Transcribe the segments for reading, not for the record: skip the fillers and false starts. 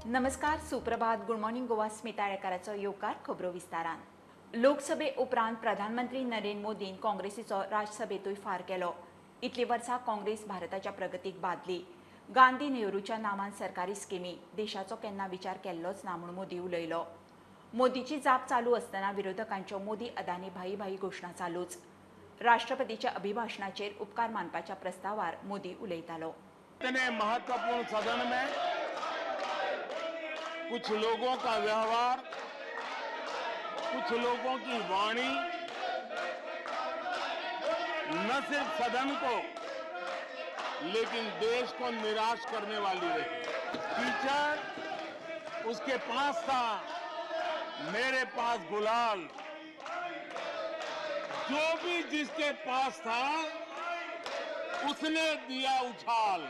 नमस्कार, सुप्रभात, good morning Goa. Smita आळेकाराचो येवकार खबरो विस्तारान. लोकसभे उपरांत प्रधानमंत्री नरेंद्र मोदीन काँग्रेसीचो राज्यसभेतूय फार केलो. इतलीं वर्सां काँग्रेस भारताच्या प्रगतीक बादली. गांधी नेहरूच्या नांवान सरकारी स्किमी, देशाचो केन्ना विचार केल्लोच ना म्हूण मोदी उलयलो. मोदीची जाप चालू आसतना विरोधकांच्यो मोदी अदानी भाई भाई घोशणा चालूच. राष्ट्रपतीच्या अभिभाषणाचेर उपकार मानपाच्या प्रस्तावार मोदी उलयतालो. इतने महत्वपूर्ण सदन में कुछ लोगों का व्यवहार, कुछ लोगों की वाणी न सिर्फ सदन को लेकिन देश को निराश करने वाली रही। टीचर उसके पास था, मेरे पास गुलाल। जो भी जिसके पास था उसने दिया उछाल।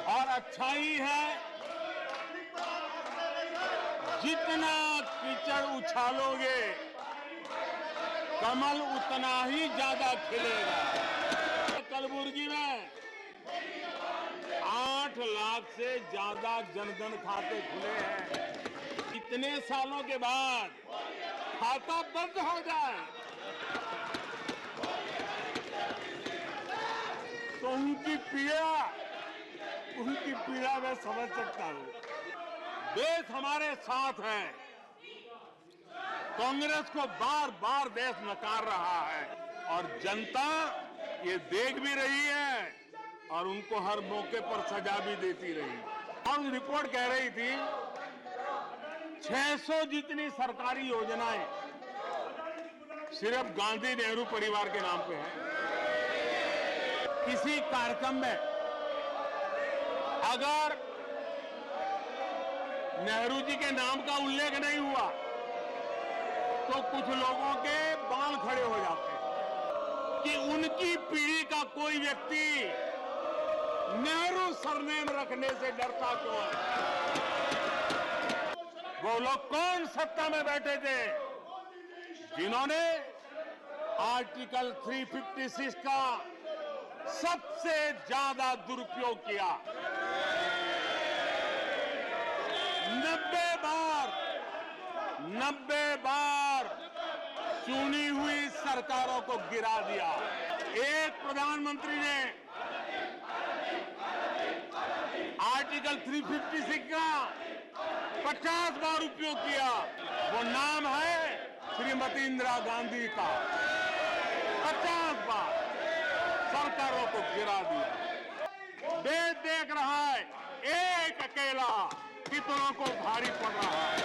और अच्छाई है, जितना कीचड़ उछालोगे कमल उतना ही ज्यादा खिलेगा। कलबुर्गी में 8 लाख से ज्यादा जनधन खाते खुले हैं। इतने सालों के बाद खाता बंद हो जाए तो उनकी पीड़ा मैं समझ सकता हूं। देश हमारे साथ है। कांग्रेस को बार बार देश नकार रहा है और जनता ये देख भी रही है और उनको हर मौके पर सजा भी देती रही। और रिपोर्ट कह रही थी 600 जितनी सरकारी योजनाएं सिर्फ गांधी नेहरू परिवार के नाम पे है। किसी कार्यक्रम में अगर नेहरू जी के नाम का उल्लेख नहीं हुआ तो कुछ लोगों के बाल खड़े हो जाते हैं कि उनकी पीढ़ी का कोई व्यक्ति नेहरू सरनेम रखने से डरता क्यों है। वो लोग कौन सत्ता में बैठे थे जिन्होंने आर्टिकल 356 का सबसे ज्यादा दुरुपयोग किया। 90 बार चुनी हुई सरकारों को गिरा दिया। एक प्रधानमंत्री ने आर्टिकल 356 का 50 बार उपयोग किया। वो नाम है श्रीमती इंदिरा गांधी का। 50 बार सरकारों को गिरा दिया। देश देख रहा है एक अकेला कितनों को भारी पड़ रहा है,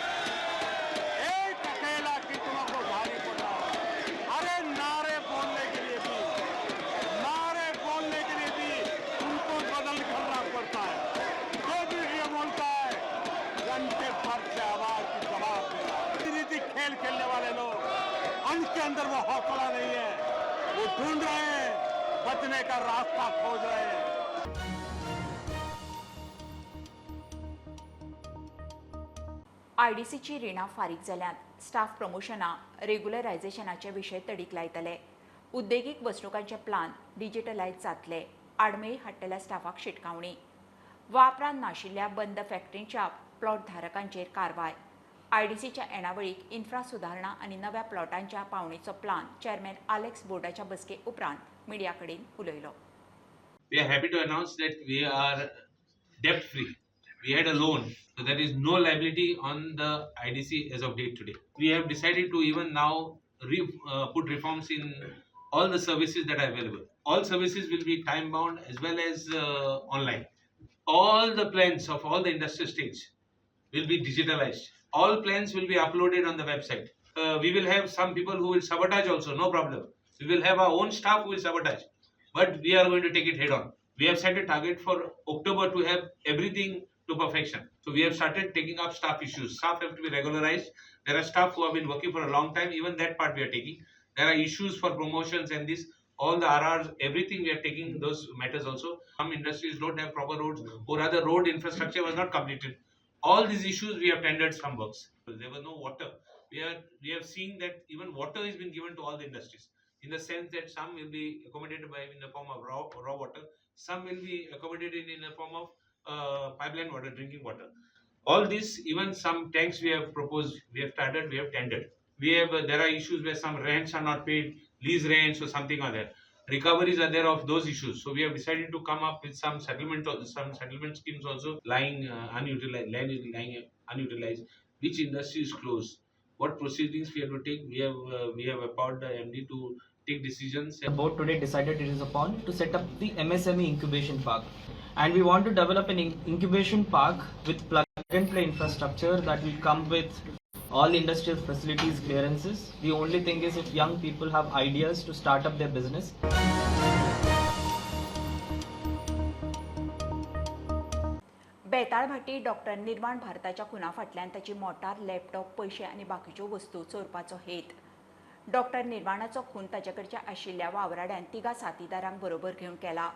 एक अकेला कितनों को भारी पड़ रहा है। अरे नारे बोलने के लिए भी, नारे बोलने के लिए भी उनको बदल करना पड़ता है। जो भी ये बोलता है घंटे भर से आवाज की जवाब देना। राजनीतिक खेल खेलने वाले लोग, उनके अंदर वो हौसला नहीं है। वो ढूंढ रहे हैं, बचने का रास्ता खोज रहे हैं। आयडीसीची रिणां फारीक जाल्यांत. स्टाफ प्रमोशनां, रेग्युलरायझेशनाचे विशय तडीक लायतले. उद्देगीक वसणुकांचे प्लान डिजिटलायज जातले. आडमेळी हाडटल्या स्टाफाक शिटकावणी. वापरांत नाशिल्ल्या बंद फॅक्टरींच्या प्लॉट धारकांचेर कारवाय. आयडीसीच्या येणावळीक इन्फ्रा सुदारणा आनी नव्या प्लॉटांच्या पावणेचो प्लान चेअरमॅन आलेक्स बोर्डाच्या बसके उपरांत मिडिया कडेन उलयलो. We are happy to announce that we are debt free. We had a loan, so there is no liability on the IDC as of date today. We have decided to even now put reforms in all the services that are available. All services will be time bound as well as online. All the plans of all the industrial states will be digitalized. All plans will be uploaded on the website. We will have some people who will sabotage also, no problem. We will have our own staff who will sabotage, but we are going to take it head on. We have set a target for October to have everything to perfection. So we have started taking up staff issues. Staff have to be regularized. There are staff who have been working for a long time. Even that part we are taking. There are issues for promotions and this, all the RRs, everything we are taking those matters also. Some industries don't have proper roads, or rather road infrastructure was not completed. All these issues we have tendered some works. There was no water. We have seen that even water has been given to all the industries. in the sense that some will be accommodated by in the form of raw water, some will be accommodated in the form of pipeline water, drinking water. All this, even some tanks we have proposed, we have started, we have tendered. We have there are issues where some rents are not paid, lease rents or something are there. Recoveries are there of those issues. So we have decided to come up with some settlement schemes also lying unutilized, land is lying unutilized. Which industry is closed? What proceedings we have to take? We have empowered the MD to take decisions. The board today decided it is upon to set up the MSME incubation park, and we want to develop an incubation park with plug and play infrastructure that will come with all industrial facilities clearances. The only thing is, if young people have ideas to start up their business. Betalbatim doctor निर्वाण भारताच्या खुना फाटल्यान ताची मोटार, laptop, पयशे आनी बाकीच्यो वस्तू चोरपाचो हेत. डॉक्टर निर्वाणाचो खून ताचे कडच्या आशिल्ल्या वावराड्यान तिगा साथीदारांक बरोबर घेवन केला.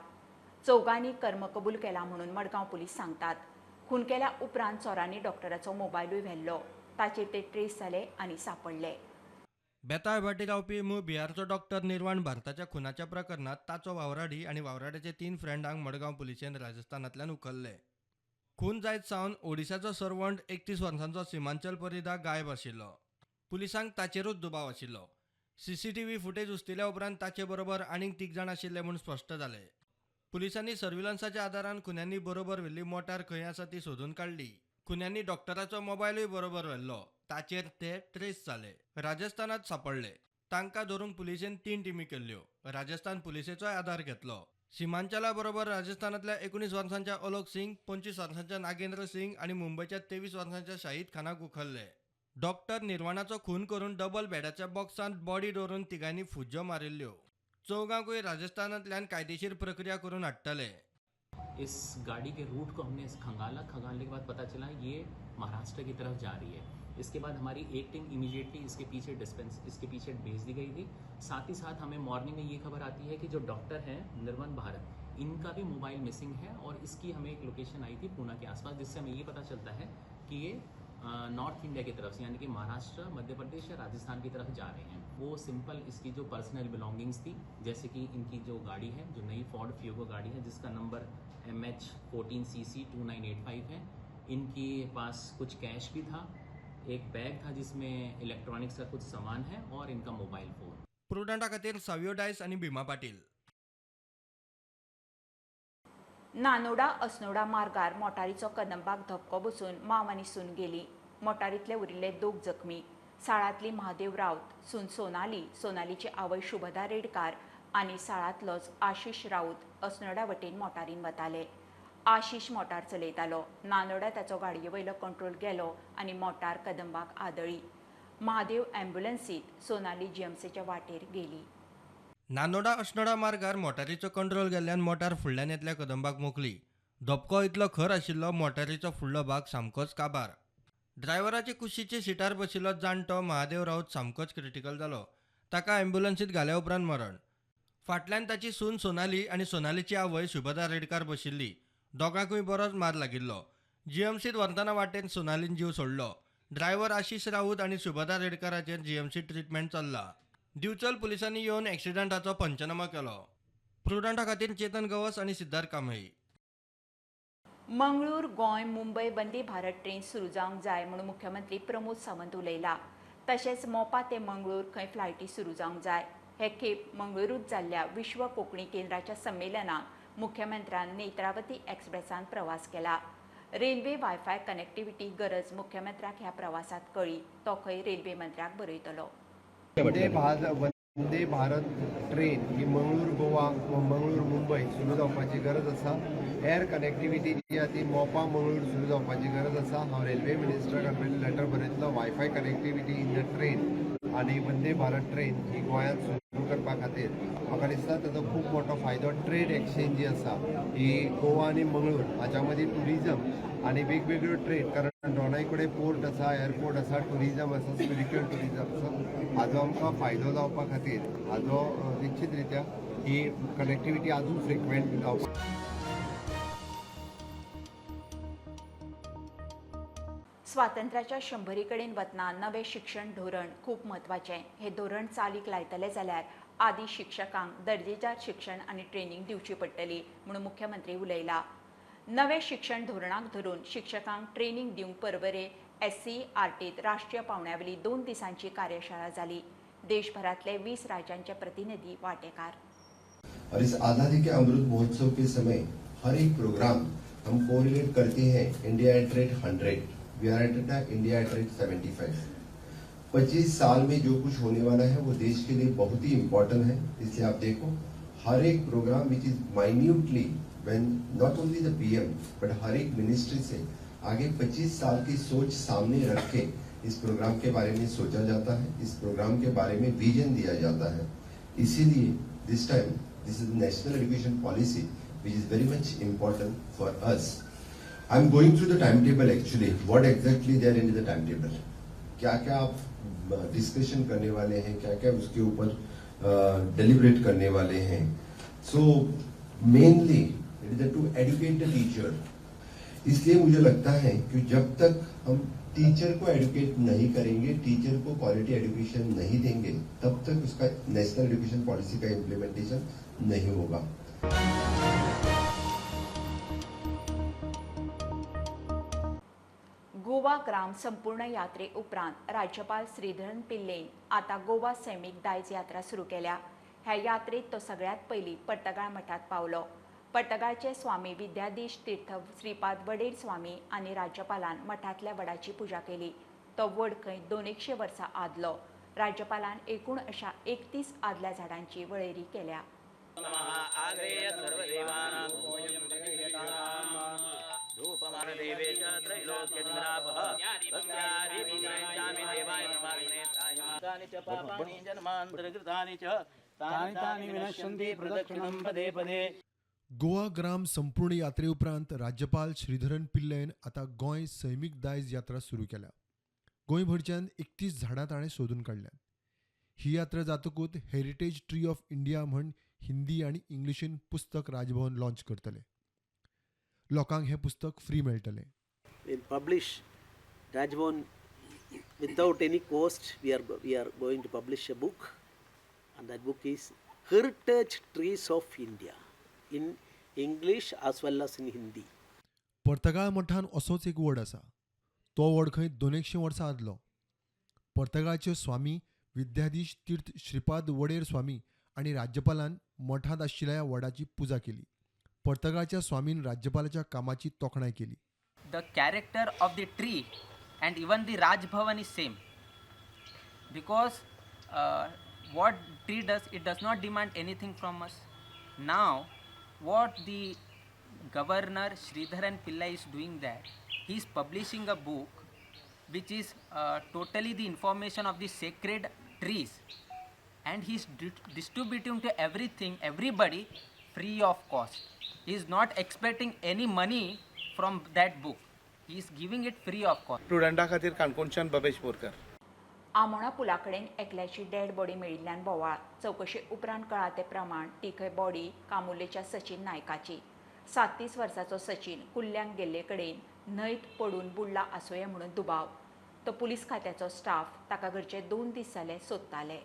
चौगांनी कर्म कबूल केला म्हणून मडगांव पुलीस सांगतात. खून केल्या उपरांत चोरांनी डॉक्टराचो मोबायलूय व्हेल्लो. ताचेर ते ट्रेस जाले आनी सापडले. बेताळभाटी रावपी मूळ बिहारचो डॉक्टर निर्वाण भारताच्या खुनाच्या प्रकरणात ताचो वावराडी आनी वावराड्याचे 3 फ्रेंडांक मडगांव पुलिशेन राजस्थानांतल्यान उखल्ले. खून जायत सावन ओडिशाचो सर्वंट 31 वर्सांचो सीमांचल परिदा गायब आशिल्लो. पुलिसांक ताचेरूच दुबाव आशिल्लो. सीसीटीव्ही फुटेज उस्तिल्या उपरांत ताचे बरोबर आनीक 3 जाण आशिल्ले म्हूण स्पश्ट जालें. पुलिसांनी सर्विलन्साच्या आदारान खुन्यांनी बरोबर व्हेल्ली मोटार खंय आसा ती सोदून काडली. खुन्यांनी डॉक्टराचो मोबायलूय बरोबर व्हेल्लो. ताचेर ते ट्रेस जाले. राजस्थानात सापडले. तांकां धरूंक पुलिशेन 3 टिमी केल्ल्यो. राजस्थान पुलिसेचोय आदार घेतलो. सीमांचला बरोबर राजस्थानांतल्या 19 वर्सांच्या अलोक सिंग, 25 वर्सांच्या नागेंद्र सिंग आनी मुंबयच्या 23 वर्सांच्या शाहीद खानाक उखल्ले. डॉक्टर निर्वाणाचो खून करून डबल बेडाच्या बॉक्सांत बॉडी दवरून तिगांनी फुज्जो मारिल्ल्यो. चौगांकूय राजस्थानांतल्यान कायदेशीर प्रक्रिया करून हाडटले. इस गाड़ी के रूट को हमने खंगाला. खंगालने के बाद पता चला ये महाराष्ट्र की तरफ जा रही है. इसके बाद हमारी एक टीम इमीडिएटली इसके पीछे इसके पीछे भेज दी गई थी. साथ ही साथ हमें मॉर्निंग में ये खबर आती है कि जो डॉक्टर हैं निर्वाण भारत, इनका भी मोबाइल मिसिंग है और इसकी हमें एक लोकेशन आई थी पूना के आसपास, जिससे हमें ये पता चलता है कि ये नॉर्थ इंडिया की तरफ से, यानी कि महाराष्ट्र, मध्य प्रदेश या राजस्थान की तरफ जा रहे हैं. वो सिंपल इसकी जो पर्सनल बिलोंगिंग्स थी, जैसे कि इनकी जो गाड़ी है, जो नई फोर्ड फियोगो गाड़ी है जिसका नंबर MH 14 CC 2985 है, इनके पास कुछ कैश भी था, एक बैग था जिसमें इलेक्ट्रॉनिक्स का कुछ सामान है और इनका मोबाइल फोन. प्रुडंटा खातीर सावियो डायस आनी भीमा पाटील. नानोडा अस्नोडा मार्गार मोटारीचो कदंबाक धपको बसून माव आनी सून गेली. मोटारींतले उरिल्ले 2 जखमी. साळांतली महादेव राऊत, सून सोनाली, सोनालीची आवय शुभदा रेडकार आनी साळांतलोच आशिष राऊत अस्नोडा वटेन मोटारीन वताले. आशिष मोटार चलयतालो. नानोडा ताचो गाडये वयलो कंट्रोल गेलो आनी मोटार कदंबाक आदळी. महादेव ॲम्ब्युलन्सीत, सोनाली जीएमसीच्या वाटेर गेली. नानोडा अस्नोडा मार्गार मोटारीचो कंट्रोल गेल्ल्यान मोटार फुडल्यान येतल्या कदंबाक मोखली. धपको इतलो खर आशिल्लो मोटारीचो फुडलो भाग सामकोच काबार. ड्रायव्हराचे कुशीचे सिटार बशिल्लो जाणटो महादेव राऊत सामकोच क्रिटिकल जालो. ताका ॲम्ब्युलन्सीत घाल्या उपरांत मरण. फाटल्यान ताची सून सोनाली आनी सोनालीची आवय शुभदा रेडकार बशिल्ली. दोगांकूय बरोच मार लागिल्लो. जीएमसीत व्हरतना वाटेन सोनालीन जीव सोडलो. ड्रायव्हर आशिष राऊत आनी शुभदा रेडकाराचेर जीएमसी ट्रिटमेंट चल्ला. दिवचल पुलिसांनी येवन एक्सिडंटाचो पंचनामा केलो. प्रुडंटा खातीर चेतन गवस आनी सिद्धार्थ कांबळी. मंगळूर गोंय मुंबय वंदे भारत ट्रेन सुरू जावंक जाय म्हणून मुख्यमंत्री प्रमोद सावंत उलयला. तशेंच मोपा ते मंगळूर खंय फ्लायटी सुरू जावंक जाय. हे खेप मंगळुरूंत जाल्ल्या विश्व कोंकणी केंद्राच्या संमेलनाक मुख्यमंत्र्यान नेत्रावती एक्सप्रेसान प्रवास केला. रेल्वे वायफाय कनेक्टिव्हिटी गरज मुख्यमंत्र्याक ह्या प्रवासात कळ्ळी. तो खंय रेल्वे मंत्र्याक बरयतलो. वंदे भारत ट्रेन ही मंगळूर गोवा मंगळूर मुंबय सुरू जावपाची गरज आसा. एअर कनेक्टिव्हिटी जी आसा ती मोपा मंगळूर सुरू जावपाची गरज आसा. हांव रेल्वे मिनिस्टराक लेटर बरयतलो. WiFi connectivity in the train आनी वंदे भारत ट्रेन ही गोंयांत सुरू करपा खातीर म्हाका दिसता ताचो खूब मोठो फायदो. ट्रेड एक्सचेंज जी आसा ही गोवा आनी मंगळूर हाच्या मदीं ट्युरिजम आनी वेगवेगळ्यो ट्रेड, कारण दोनाय कडेन पोर्ट आसा, एअरपोर्ट आसा, ट्युरिजम आसा, स्पिरिच्युअल ट्युरिजम आसा. हाजो आमकां फायदो जावपा खातीर हाजो निश्चित रित्या ही कनेक्टिविटी अजून फ्रिक्वेंट जावपाक. स्वातंत्र्याच्या 100 कडेन वतना नवें शिक्षण धोरण खूब म्हत्वाचें. हें धोरण चालीक लायतले जाल्यार आदी शिक्षकांक दर्जेदार शिक्षण आनी ट्रेनिंग दिवची पडटली म्हणून मुख्यमंत्री उलयला. नवे शिक्षण धोरणाक धरून शिक्षकांक ट्रेनिंग दिवंक परवरे SCERTत राष्ट्रीय पावंड्यावेली 2 दिसांची कार्यशाळा जाली. देशभरातले 20 राज्यांचे प्रतिनिधी वांटेकार. और इस आजादी के अमृत महोत्सव के समय हर एक प्रोग्राम हम कोरिलेट करते हैं India at rate 100, we are at India at rate 75. 25 साल में जो कुछ होने वाला है वो देश के लिए बहुत ही इम्पोर्टेंट है. इसलिए आप देखो हर एक programme which is minutely when not only the PM but हर एक मिनिस्ट्री से आगे 25 साल की सोच सामने रख के इस प्रोग्राम के बारे में सोचा जाता है, इस प्रोग्राम के बारे में विजन दिया जाता है. इसीलिए this time this is national education policy which is very much important for us. I am going through the time table actually, what exactly there in the time table, क्या क्या आप discussion करने वाले हैं, क्या क्या उसके ऊपर डेलिब्रेट करने वाले हैं. So mainly it is to educate the teacher. इसलिए मुझे लगता है कि जब तक हम टीचर को एडुकेट नहीं करेंगे, टीचर को क्वालिटी एडुकेशन नहीं देंगे, तब तक उसका नेशनल एजुकेशन पॉलिसी का इम्प्लीमेंटेशन नहीं होगा. गोवा ग्राम संपूर्ण यात्रे उपरांत राज्यपाल श्रीधरन पिल्लेन आता गोवा सैमीक दायज यात्रा सुरू केल्या. ह्या यात्रेत तो सगळ्यात पयलीं पर्तगाळ मठांत पावलो. पर्तगाळचे स्वामी विद्याधीश तीर्थ श्रीपाद वडेर स्वामी आनी राज्यपालान मठांतल्या वडाची पुजा केली. तो वड खंय 200 वर्सां आदलो. राज्यपालान एकूण अशा 31 आदल्या झाडांची वळेरी केल्या. गोवा ग्राम संपूर्ण यात्रे उपरांत राज्यपाल श्रीधरन पिल्लैन आतां गोंय सैमीक दायज यात्रा सुरू केल्या. गोंयभरच्यान 31 झाडां ताणें सोदून काडल्यात. ही यात्रा जातकूच हेरिटेज ट्री ऑफ इंडिया म्हण हिंदी आनी इंग्लिशीन पुस्तक राजभवन लॉन्च करतले. लोकांक हें पुस्तक फ्री मेळटलें. We'll publish Raj Bhavan without any cost. We are going to publish a book, and that book is Heritage Trees of India in English as well as in Hindi. Partagal मठान असोच एक वड आसा. तो वड खंय 200 वर्सां आदलो. पर्तगाळचे स्वामी विद्याधीश तीर्थ श्रीपाद वडेर स्वामी आनी राज्यपालान मठांत आशिल्ल्या वडाची पुजा केली. पर्तगाळच्या स्वामीन राज्यपालाच्या कामाची तोखणाय केली. The character of the tree and even the Raj Bhavan is same, because what tree does, it does not demand anything from us. Now what the governor Sridharan Pillai is doing, that he is publishing a book which is totally the information of the sacred trees, and he is distributing to everything, everybody free of cost. He is not expecting any money from that book. He is giving it free of cost. स्टुडंटा खातीर काणकोणच्यान भवेश बोरकर. आमोणा पुला कडेन एकल्याची dead body मेळिल्ल्यान बोवाळ. चवकशे उपरांत कळ्ळा ते प्रमाण ती खंय बॉडी कामुर्लेच्या सचिन नायकाची. 37 वर्साचो सचिन कुल्ल्यांक गेल्ले कडेन न्हंयत पडून बुडला आसुये म्हणून दुबाव. तो पुलीस खात्याचो स्टाफ ताका घरचे 2 दीस जाले सोदताले.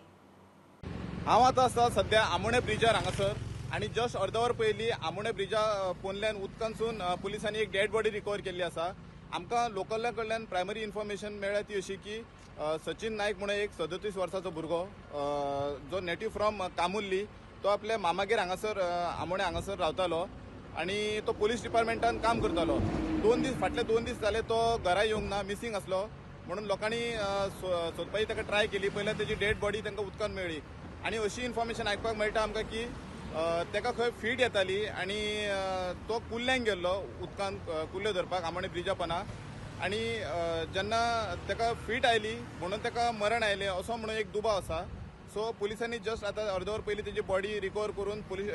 हांव आतां आसा सद्या आमोणे ब्रिजार हांगासर आनी जस्ट अर्द वर पयलीं आमोणे ब्रिजा पोंदल्यान उदकांतसून पुलिसांनी एक डेड बॉडी रिकवर केल्ली आसा. आमकां लोकला कडल्यान प्रायमरी इन्फॉर्मेशन मेळ्ळ्या ती अशी की सचिन नायक म्हणून एक 37 वर्साचो भुरगो जो नेटीव फ्रॉम कामुर्ली, तो आपल्या मामागेर हांगासर आमोणे हांगासर रावतालो आनी तो पुलीस डिपार्टमेंटान काम करतालो. 2 दीस फाटले 2 दीस जाले तो घरा येवंक ना, मिसींग आसलो म्हणून लोकांनी सोदपाची ताका ट्राय केली. पयल्यार तेजी डेड बॉडी तांकां उदकान मेळ्ळी आनी अशी इन्फॉर्मेशन आयकपाक मेळटा आमकां की ताका खंय फीट येताली आनी तो कुल्ल्यांक गेल्लो उदकान कुल्ल्यो धरपाक आमोणे ब्रिजा पना, आनी जेन्ना ताका फीट आयली म्हणून ताका मरण आयलें असो म्हणून एक दुबाव आसा. सो पुलिसांनी जस्ट आतां अर्द वर पयलीं तेजी बॉडी रिकवर करून पुलीस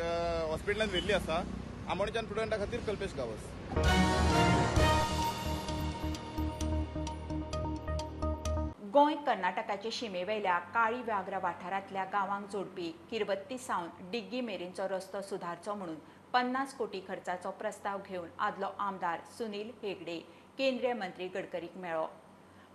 हॉस्पिटलान व्हेल्ली आसा. आमोणेच्यान प्रुडंटा खातीर कल्पेश गांवस. गोंय कर्नाटकाचे शिमेवेल्या काळी व्याघ्र वाठारांतल्या गांवांक जोडपी किरवत्ती सावन डिग्गी मेरेनचो रस्तो सुदारचो म्हणून 50 कोटी खर्चाचो प्रस्ताव घेवन आदलो आमदार सुनील हेगडे केंद्रीय मंत्री गडकरीक मेळ्ळो.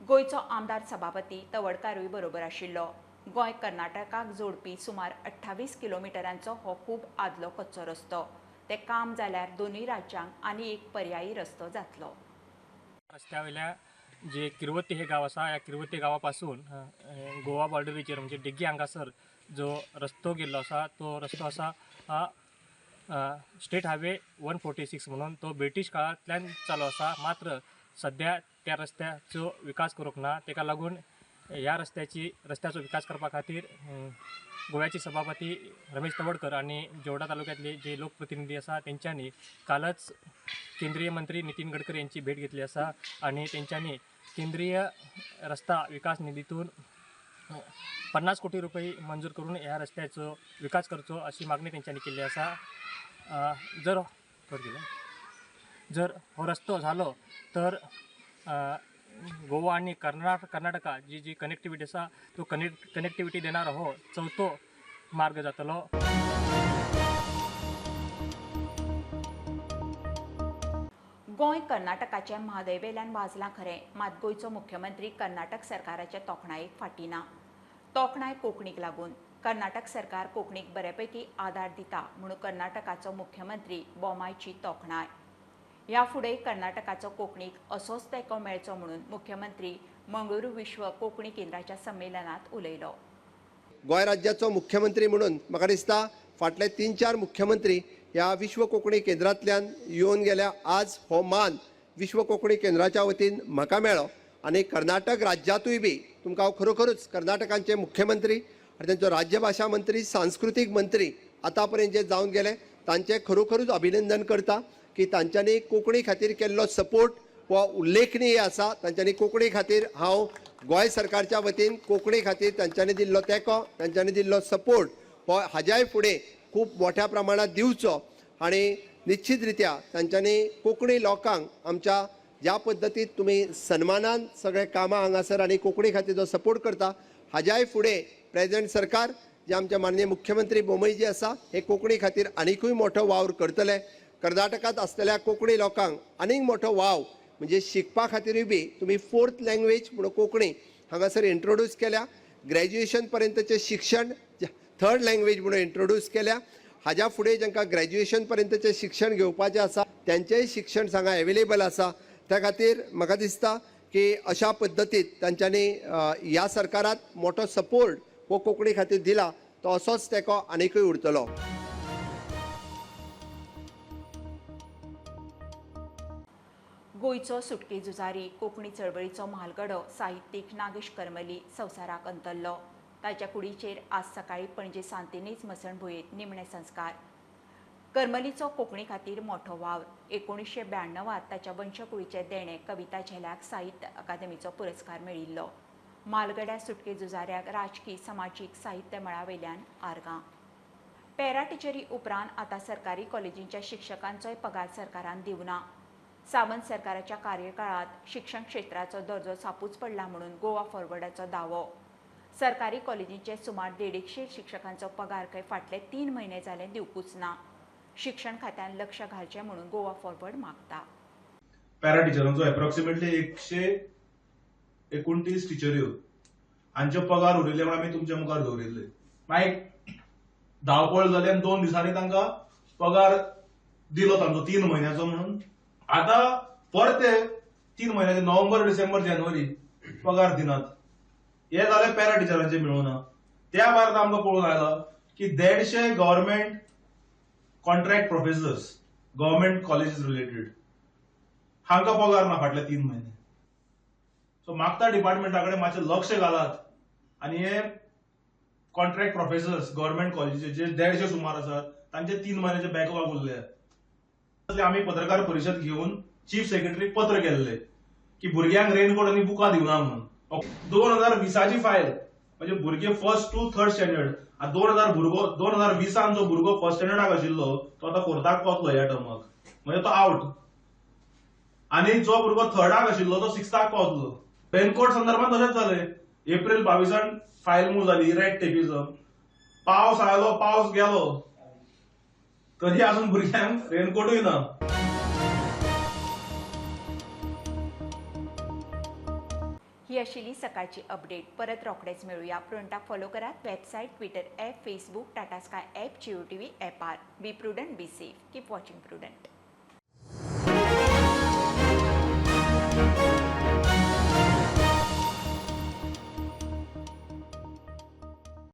गोंयचो आमदार सभापती तवडकारूय बरोबर आशिल्लो. गोंय कर्नाटकाक जोडपी सुमार 28 किलोमिटरांचो हो खूब आदलो कच्चो रस्तो. ते काम जाल्यार दोनूय राज्यांक आनी एक पर्यायी रस्तो जातलो. रस्त्या वयल्या जे किरवती हे गांव आसा, ह्या किरवती गांवा पासून गोवा बॉर्डरीचेर म्हणजे डिग्गी हांगासर जो रस्तो गेल्लो आसा तो रस्तो आसा स्टेट हायवे 146 म्हणून तो ब्रिटीश काळांतल्यान चालू आसा. मात्र सद्या त्या रस्त्याचो विकास करूंक ना. ताका लागून ह्या रस्त्याचो विकास करपा खातीर गोव्याचे सभापती रमेश तवडकर आनी जेवडा तालुक्यातले जे लोकप्रतिनिधी आसा तेंच्यांनी कालच केंद्रीय मंत्री नितीन गडकरी यांची भेट घेतली आसा आनी तेंच्यांनी केंद्रीय रस्ता विकास निधीतून 50 कोटी रुपये मंजूर करून ह्या रस्त्याचो विकास करचो अशी मागणी तेंच्यांनी केल्ली आसा. जर हो रस्तो जालो तर गोवा आनी कर्नाटका जी जी कनेक्टिविटी आसा तो कनेक्टिविटी देणार हो चवथो मार्ग जातलो. गोंय कर्नाटकाचे म्हादयवेल्यान वाजलां खरें, मात गोंयचो मुख्यमंत्री कर्नाटक सरकाराच्या तोखणायेक फाटीं ना. तोखणाय कोंकणीक लागून. कर्नाटक सरकार कोंकणीक बऱ्यापैकी आदार दिता म्हणून कर्नाटकाचो मुख्यमंत्री बोमायची तोखणाय. ह्या फुडें कर्नाटकाचो कोंकणीक असोच तेंको मेळचो म्हणून मुख्यमंत्री मंगळुरू विश्व कोंकणी केंद्राच्या संमेलनात उलयलो. गोंय राज्याचो मुख्यमंत्री म्हणून म्हाका दिसता फाटले 3-4 मुख्यमंत्री ह्या विश्व कोंकणी केंद्रांतल्यान येवन गेल्या. आज हो मान विश्व कोंकणी केंद्राच्या वतीन म्हाका मेळ्ळो आनी कर्नाटक राज्यांतूय बी तुमकां हांव खरोखरूच कर्नाटकांचे मुख्यमंत्री आनी तांचो राज्यभाशा मंत्री, सांस्कृतीक मंत्री आतां पर्यंत जे जावन गेले तांचें खरोखरूच अभिनंदन करता की तांच्यांनी कोंकणी खातीर केल्लो सपोर्ट हो उल्लेखनीय आसा. तांच्यांनी कोंकणी खातीर हांव गोंय सरकारच्या वतीन कोंकणी खातीर तांच्यांनी दिल्लो तेंको, तांच्यांनी दिल्लो सपोर्ट हो हाज्याय फुडें खूब मोठ्या प्रमाणात दिवचो आनी निश्चित रित्या तांच्यांनी कोंकणी लोकांक आमच्या ज्या पद्दतीत तुमी सन्मानान सगळे कामां हांगासर आनी कोंकणी खातीर जो सपोर्ट करता हाज्याय फुडें प्रेजेंट सरकार जे आमचे माननीय मुख्यमंत्री बोमयजी आसा हे कोंकणी खातीर आनिकूय मोठो वावर करतले. कर्नाटकांत आसलेल्या कोंकणी लोकांक आनीक मोठो वाव म्हणजे शिकपा खातीरूय बी तुमी फोर्थ लँग्वेज म्हणून कोंकणी हांगासर इंट्रोड्यूस केल्या. ग्रॅज्युएशन पर्यंतचें शिक्षण थर्ड लँग्वेज म्हणून इंट्रोड्यूस केल्या. हाज्या फुडें जांकां ग्रॅज्युएशन पर्यंतचें शिक्षण घेवपाचें आसा तांचेंय शिक्षण हांगा एवेलेबल आसा. त्या खातीर म्हाका दिसता की अशा पद्दतीत तांच्यांनी ह्या सरकारात मोठो सपोर्ट हो कोंकणी खातीर दिला तो असोच तेंको आनिकूय उरतलो. गोंयचो सुटके झुजारी, कोंकणी चळवळीचो म्हालगडो साहित्यीक नागेश करमली संवसाराक अंतरलो. ताच्या कुडीचेर आज सकाळीं पणजे सांतिनेज मसणभुंयेंत निमणे संस्कार. करमलीचो कोंकणी खातीर मोठो वावर. 1992 ताच्या वंशकुळीचें देणें कविता झेल्याक साहित्य अकादमीचो पुरस्कार मेळिल्लो. म्हालगड्या सुटके झुजाऱ्याक राजकी, समाजीक, साहित्य मळावेल्यान आर्गां. पॅरा टिचरी उपरांत आतां सरकारी कॉलेजींच्या शिक्षकांचोय पगार सरकारान दिवना. सावंत सरकाराच्या कार्यकाळात शिक्षण क्षेत्राचो दर्जो सापूच पडला म्हणून गोवा फॉरवर्डाचो दावो. सरकारी कॉलेजींचे सुमार 150 शिक्षकांचो पगार खंय फाटले 3 म्हयने जाले दिवकूच ना. शिक्षण खात्यान लक्ष घालचें म्हणून गोवा फॉरवर्ड मागता. पॅरा टिचरांचो एप्रॉक्सिमेटली 129 टिचऱ्यो हांचे पगार उरिल्ले म्हणून आमी तुमच्या मुखार दवरिल्ले. मागीर धांवपळ जाली आनी 2 दिसांनी तांकां पगार दिलो तांचो 3 म्हयन्याचो म्हणून. आतां परते 3 म्हयन्याचे नोव्हेंबर, डिसेंबर, जानेवारी पगार दिनात. हे जाले पॅरा टिचरांचे मेळूना. त्या भायर आमकां पळोवन आयला की 150 government contract professors, government colleges related हांकां पगार ना फाटले 3 म्हयने. सो मागता डिपार्टमेंटा कडेन मातशें लक्ष घालात आनी हे कॉन्ट्रॅक्ट प्रोफेसर्स गव्हर्मेंट कॉलेजीचे जे 150 सुमार आसात तांचे 3 म्हयन्याचे बॅकलॉग उरले. आमी पत्रकार परिशद घेवन चीफ सेक्रेटरीक पत्र केल्ले की भुरग्यांक रेनकोट आनी बुकां दिवना म्हणून. 2020 फायल म्हणजे भुरगे फर्स्ट टू थर्ड स्टँडर्ड. आतां 2020 जो भुरगो फर्स्ट स्टँडर्डाक आशिल्लो तो आतां फोर्थाक पावतलो ह्या टर्माक, म्हणजे तो आवट. आनी जो भुरगो थर्डाक आशिल्लो तो सिक्स्थाक पावतलो. रेनकोट संदर्भात तशेंच जालें. एप्रील 22 फायल मूव जाली, रेड टेपिझम. पावस आयलो, पावस गेलो, तरी अजून भुरग्यांक रेनकोटूय ना. ही आशिल्ली सकाळची अपडेट. परत रोखडेच मेळुया. प्रुडंटाक फॉलो करात website, Twitter app, Facebook, Tata Sky app, Jio TV ॲपार. Be prudent, be safe, keep watching Prudent.